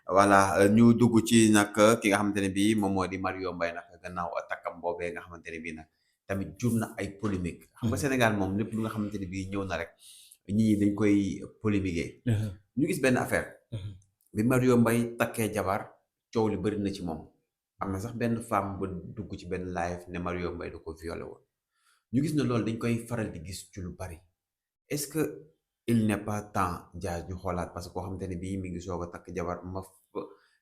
voilà ñu dugg ci nag ki nga xamante ne bii moom moo di Mario Mbaye nag gannaaw takkam boobee nga xamante ne bii nag tamit jur na ay polémique xam nga Mhm. Sénégal moom lépp lu nga xamante ne bii ñëw na rek nit ñi dañ koy polémiquer Mhm. ñu gis benn affaire Mhm. bi Mario Mbaye takkee jabar coow li bëri na ci moom am na sax benn femme ba dugg ci benn live ne Mario Mbaye da ko violé woon ñu gis ne loolu dañ koy faral di gis ci lu bari est-ce que il n'est pas temps Dia ñu xoolaat parce que koo xamante ne bii mi ngi soog a takk jabar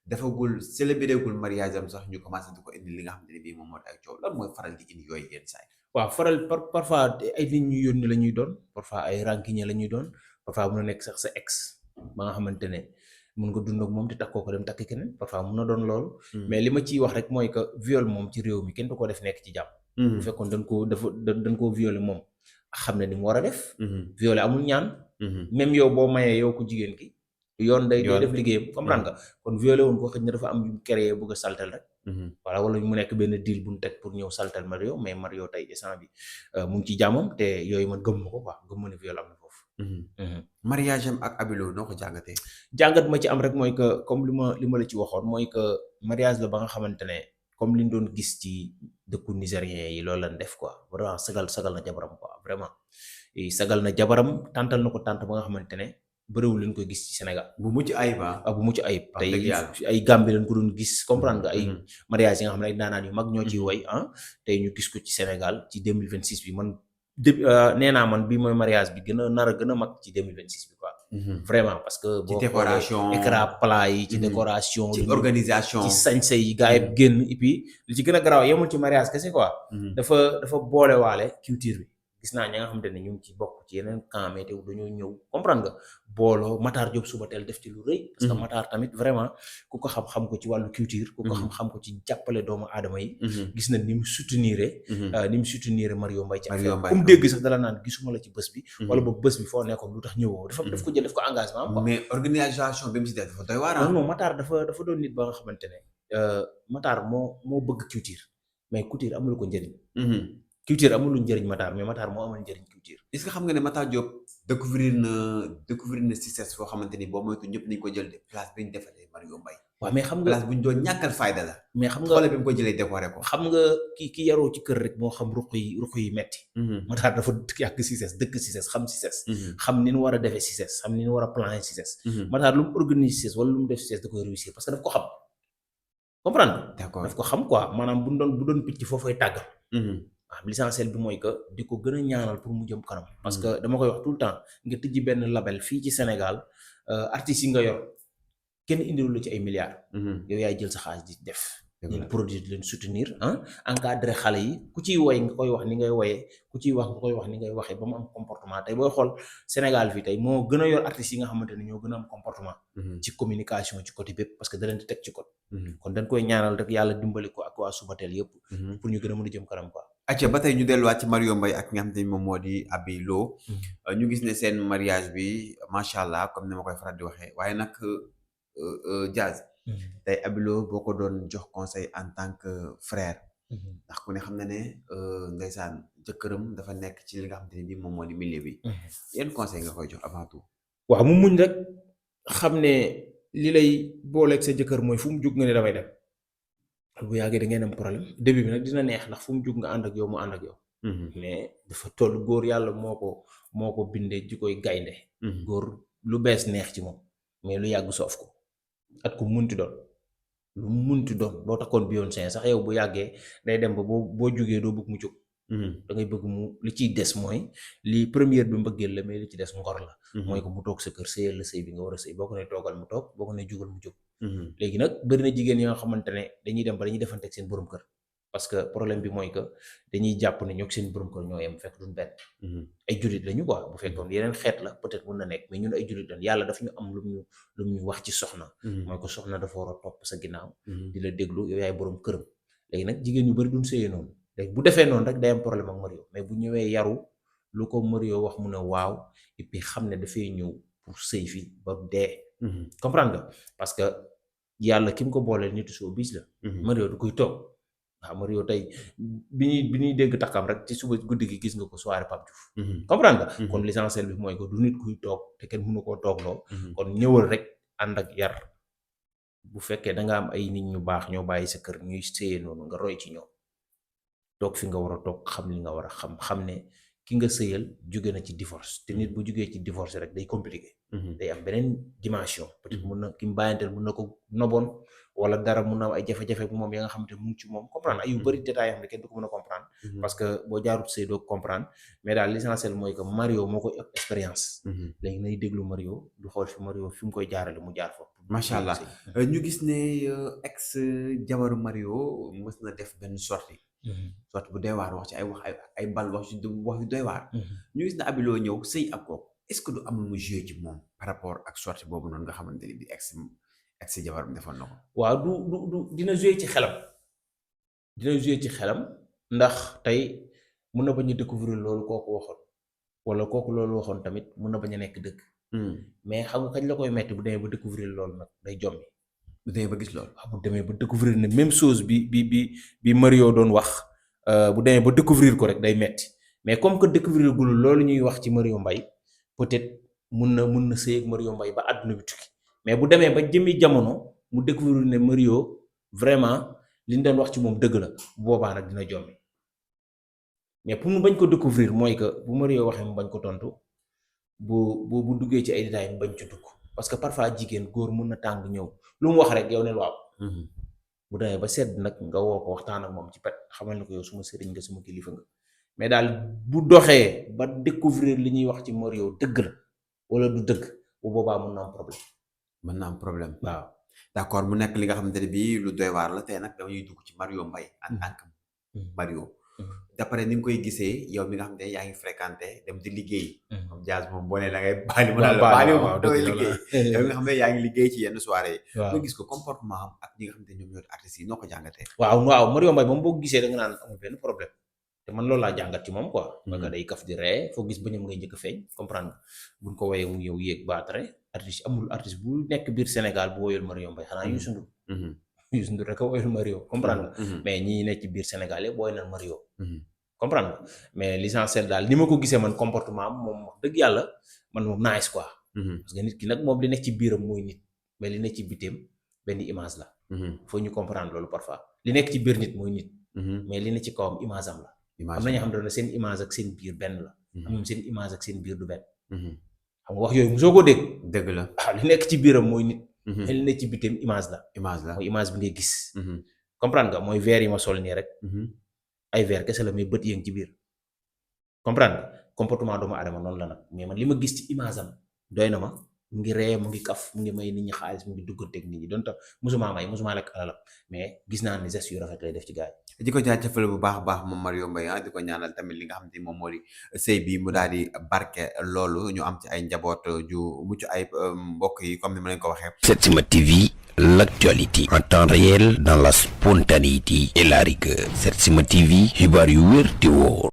defagul célébré gul mariage am sax ñu commencé di ko indi li nga xamante ne bii moom moo di ay coow lan mooy faral di indi yooyu yenn saa yi. waaw faral parfois ay nit ñu yónni la ñuy doon parfois ay rancunier la ñuy doon parfois mun na nekk sax sa ex ba nga xamante ne mun nga dund ak moom te takkoo ko dem takki keneen parfois mun na doon loolu mais li ma ciy wax rek mooy que viol moom ci réew mi kenn du ko def nekk ci jàmm. bu fekkoon dañ koo violé moom xam ne ni mu war a def. violé amul ñaan. même yow boo mayee yow ku jigéen ki yoon day def liggéeyam comprendre nga kon violé woon ko xëy na dafa am yu créé bëgg a saltel rek. voilà wala mu nekk benn deal bu ñu teg pour ñëw saltel Mario mais Mario tey instant bi mu ngi ci jàmmam te yooyu man gëm ma ko quoi gëm ma ne viol am na foofu. mariage am ak Abilo noo ko jàngatee. jàngat ma ci am rek mooy que comme li ma la ci waxoon mooy que mariage la ba nga xamante ne comme li ñu doon gis ci dëkku nigérien yi loolu lañ def quoi vraiment sagal na jabaram quoi vraiment sagal na jabaram tàntal na ko tànt ba nga xamante ne bëriwul lañ koy gis ci Sénégal. bu mucc ayib bu mucc ayib wax tey dëgg yàlla. ay Gambie lañ ko doon gis comprendre nga ay mariage yi nga xam ne ay naanaan yu mag ñoo ciy woy tey ñu gis ko ci Sénégal ci 2026 bi man nee naa man bii mooy mariage bi gën a nar a gën a mag ci 2026 bi quoi. vraiment parce que ci boo décoration xoolee écran plat yi ci décoration ci organisation ci sañse yi gars yi génn et puis li ci gën a garaaw yemul ci mariage kese quoi. dafa boole waale culture bi gis naa ñi nga xamante ne ñu ngi ci bokk ci yeneen camp mais te dañoo ñëw comprendre nga booloo Matar Diop suba teel def ci lu rëy parce que Matar tamit vraiment ku ko xam ko ci wàllu culture ku ko xam ko ci jàppale doomu aadama yi gis na ni mu soutenir Mario Mbaye ci affaire comme dégg sax dala naan gisuma la ci bés bi wala ba bés bi foo nekkoon lu tax ñëwoo daf ko jël daf ko engagement quoi. mais organisation bi mu si def dafa doy waar non Matar dafa doon nit ba nga xamante ne Matar moo bëgg culture mais culture amul ko njëriñ culture amul lu njëriñ Matar mais Matar moo amal njëriñ culture. est-ce que xam nga ne Matar Diop découvrir na succès foo xamante ni boo moytu ñëpp nañ ko jël de place bi ñu defalee Mario Mbaye. waaw mais xam nga place bu ñu doon ñàkkal fayda la. mais xam nga xoolal bi mu ko jëlee décoré ko. xam nga ki yaroo ci kër rek moo xam ruq yi metti Matar dafa yàgg succès dëkk succès xam succès. xam ni ñu war a defee succès xam ni ñu war a planer succès. Matar lu mu organiser succès wala lu mu def succès da koy réussir parce que daf ko xam comprendre. d'accord daf ko xam quoi maanaam bu doon picc foofay tàggal. waaw l'essentiel bi mooy que di ko gën a ñaanal pour mu jëm kanam. parce que dama koy wax tout le temps nga tijji benn label fii ci Sénégal artistes yi nga yor kenn indiwul la ci ay milliards. yow yaay jël sa xaalis di def. leen produire leen soutenir encadré xale yi ku ciy woy nga koy wax ni ngay woyee ku ciy wax nga koy wax ni ngay waxee ba mu am comportement tey booy xool Sénégal fii tey moo gën a yor artistes yi nga xamante ne ñoo gën a am comportement. ci communication ci côté bépp parce que da leen di teg ci côté. kon dañ koy ñaanal rek yàlla dimbali ko ak waa Subatel yëpp. pour ñu gën a mën a jëm kanam quoi. acca ba tey ñu delluwaat ci Mario Mbaye ak nga xamante ni moom moo di Abilo ñu gis ne seen mariage bi macha allah comme ni ma koy faral di waxee waaye nag Diaz tey Abilo boo ko doon jox conseil en tant que frère ndax ku ne xam na ne ndeysaan jëkkëram dafa nekk ci li nga xamante ni bii moom moo di milieu bi yan conseil nga koy jox avant tout. waaw mu muñ rek xam ne li lay booleeg sa jëkkër mooy fu mu jug nga ne damay dem bu yàggee da ngeen am problème début bi nag dina neex ndax fu mu jug nga ànd ak yow mu ànd ak yow. mais dafa toll góor yàlla moo ko bindee ji koy gaynde góor lu bees neex ci moom mais lu yàgg soof ko at ku munti doon lu munti doon boo takkoon Beyoncé sax yow bu yàggee day dem ba boo jugee doo bëgg mu jóg. da ngay bëgg mu li ciy des mooy li première bi mbëggeel la mais li ci des ngor la. mooy ko mu toog sa kër sëyal la sëy bi nga war a sëy boo ko ne toogal mu toog boo ko ne jugal mu jóg. léegi nag bëri na jigéen yoo xamante ne dañuy dem ba dañuy defante ak seen borom kër parce que problème bi mooy que dañuy jàpp ne ñoo seen borom kër ñoo yem fekk duñ benn. ay jullit lañu quoi bu fekkoon yeneen xeet la peut-être mun na nekk mais ñun ay jullit lañ yàlla daf ñu am lu ñu wax ci soxna. mooy ko soxna dafa war a topp sa ginnaaw. di la déglu yow yaay borom këram léegi nag jigéen ñu bëri duñ sëyee noonu. léegi bu defee noonu rek day am problème ak Mario mais bu ñëwee yaru lu ko Mario wax mu ne waaw et puis xam ne dafay ñëw pour sëy fi ba dee. comprendre nga parce que yàlla ki mu ko booleel nitu showbiz la. Mario du koy toog waaw Mario tey bi ñuy dégg takkam rek ci suba guddi gi gis nga ko soirée Pape Diouf. comprendre nga. kon l'essentiel bi mooy que du nit kuy toog te kenn mënu koo toogloo. kon ñëwal rek ànd ak yar bu fekkee da nga am ay nit ñu baax ñoo bàyyi sa kër ñuy séye noonu nga roy ci ñoom toog fi nga war a toog xam li nga war a xam ne ki nga sëyal jóge na ci divorce te nit bu jógee ci divorce rek day compliqué. day am beneen dimension. peut-être mun na ki mu bàyyanteel mun na ko noboon wala dara mun na am ay jafe-jafe bu moom ya nga xam te mu ngi ci moom comprendre ay yu bëri détails yoo xam ne kenn du ko mën a comprendre. parce que boo jaarut sëy doo comprendre mais daal l'essentiel mooy que Mario moo koy ëpp expérience. léegi nay déglu Mario du xool fi Mario fi mu koy jaarale mu jaar fa. macha allah ñu gis ne ex jabaru Mario mës na def benn sortie bu doy waar wax ci ay bal wax yu doy waar. ñu gis ne Aby Lo ñëw sëy ak kooku est-ce que du am mu joué ci moom par rapport ak sortie boobu noonu nga xamante ne bi ex jabaram defoon na ko. waaw du dina joué ci xelam ndax tey mun na bañ a découvrir loolu kooku waxoon wala kooku loolu waxoon tamit mun na bañ a nekk dëgg. mais xam nga kañ la koy metti bu demee ba découvrir loolu nag day jommi. bu demee ba gis loolu. waaw bu demee ba découvrir ne même chose bi Mario doon wax bu demee ba découvrir ko rek day metti mais comme que découvrir gul loolu ñuy wax ci Mario Mbaye peut-être mun na sëy ak Mario Mbaye ba àdduna bi tukki mais bu demee ba jëmi jamono mu découvrir ne Mario vraiment li ñu doon wax ci moom dëgg la bu boobaa nag dina jommi mais pour mu bañ ko découvrir mooy que bu Mario waxee mu bañ ko tontu bu duggee ci ay détails mu bañ ci dugg parce que parfois jigéen góor mun na tàng ñëw lu mu wax rek yow ne waaw. bu demee ba sedd nag nga woo ko waxtaan ak moom ci pet xamal na ko yow suma sëriñ nga suma kilifa nga mais daal bu doxee ba découvrir li ñuy wax ci Mario dëgg la wala du dëgg bu boobaa mun na am problème. mën na am problème. waaw d'accord mu nekk li nga xamante ne bii lu doy waar la tey nag dañuy dugg ci Mario Mbaye en tant que Mario. d'après ni nga koy gisee yow mi nga xam ne yaa ngi fréquenté dem di liggéey. comme Diaz moom boo nee da ngay baali. waaw dëgg liggéey yow mi nga xam ne yaa ngi liggéey ci yenn soirée yi. waaw nga gis ko comportement am ak ñi nga xam ne ñoom ñoo artistes yi noo ko jàngatee. waaw Mario Mbaye moom boo ko gisee da nga naan amul benn problème te man loolu laa jàngat ci moom quoi. parce que day kaf di ree foo gis bañam ngay njëkk a feeñ comprendre buñ ko woyee mu yow yéeg baatare artiste amul artiste bu nekk biir Sénégal bu woyul Mario Mbaye xanaa Youssou Ndour rek a woyul Mario comprendre mais ñi nekk ci biir Sénégal yëpp woy na Mario comprendre mais l'essentiel daal ni ma ko gisee man comportement am moom wax dëgg yàlla man moom nice quoi. parce que nit ki nag moom li nekk ci biiram mooy nit mais li nekk ci bitéem benn image la. faut ñu comprendre loolu parfois li nekk ci biir nit mooy nit. mais li nekk ci kawam image am la. am na ñoo xam ne seen image ak seen biir benn la. am seen image ak seen biir du benn. xam nga wax yooyu mosoo ko dégg. dëgg la waaw li nekk ci biiram mooy nit. mais li nekk ci bitéem image la. mooy image bi ngay gis. comprendre nga mooy verre yi ma sol nii rek. ay verre kese la mais bët yéen ci biir comprendre nga comportement doomu aadama noonu la nag mais man li ma gis ci image am doy na ma mu ngi ree mu ngi kaf mu ngi may nit ñi xaalis mu ngi dugganteeg nit ñi doon tax musuma lekk alalam mais gis naa ne gestes yu rafet lay def ci gars yi. di ko jaajëfal bu baax a baax moom Mario Mbaye di ko ñaanal tamit li nga xam ne moom moo di sëy bi mu daal di barke loolu ñu am ci ay njaboot ju mucc ay mbokk yi comme ni ma leen ko waxee. Setsima TV, l'actualité en temps réel dans la spontanéité et la rigueur. Setsima TV, xibaar yu wér te wóor.